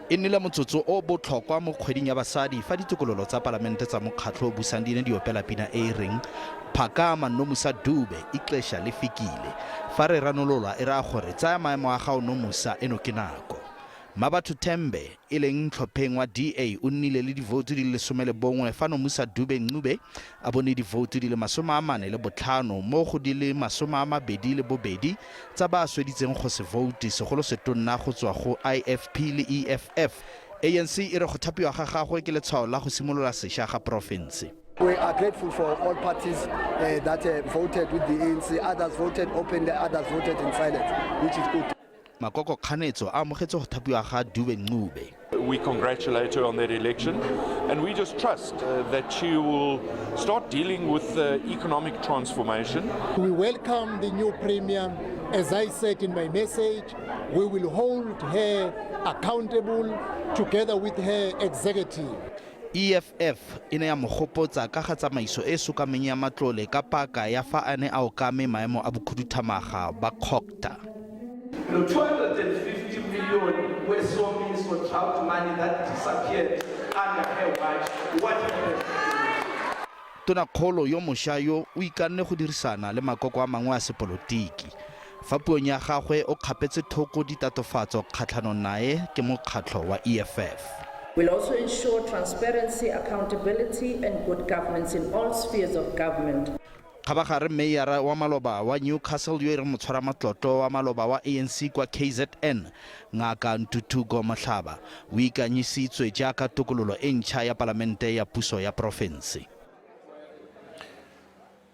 E nnile motsotso o o botlhokwa mo kgweding ya basadi fa ditokololo tsa palamente tsa mokgatlho o busang di ne di opela pina e e reng Phakama Nomusa Dube, Ixesha lifikile. Fa re ranolola e raya gore tsaya maemo a gago Nomusa, eno ke nako. Mmabatho Tembe, e leng ntlhopheng wa DA o nnile le divoutu di le 11 fa Nomusa Dube Ncube a bone divoutu di le 45 mo go di le 22 tsa ba sweditseng go se voute, segolo setonna go tswa go IFP le EFF. ANC e re go thapiwa ga gagwe ke letshwao la go simolola sesha ga porofense. We are grateful for all parties that voted with the ANC. Others voted openly, others voted in silence, which is good. Makoko kganetso a amogetse go thapiwa ga Dube Ncube. We congratulate her on that election and we just trust that she will start dealing with the economic transformation. We welcome the new premier. As I said in my message, we will hold her accountable together with her executive. EFF e ne ya mo gopotsa ka ga tsamaiso e e sokameng ya matlole ka paka ya fa a ne a okame maemo a bokhuduthamaga ba Cogta. Lo 250 million wesomiso drought money that disappeared under her watch, what happened? Tonakgolo yo mošwa yo o ikanne go dirisana le makoko a mangwe a sepolotiki. Fa puong ya gagwe o kgapetse thoko ditatofatso kgatlhanong nae ke mokgatlho wa EFF. We'll also ensure transparency, accountability and good governance in all spheres of government. Kgabagare meyara wa maloba wa Newcastle yo e reng motshwaramatlotlo wa maloba wa ANC kwa KZN, Ngaka Ntuthuko Mhlaba, o ikanyisitswe jaaka tokololo e ntšha ya palamente ya puso ya porofense.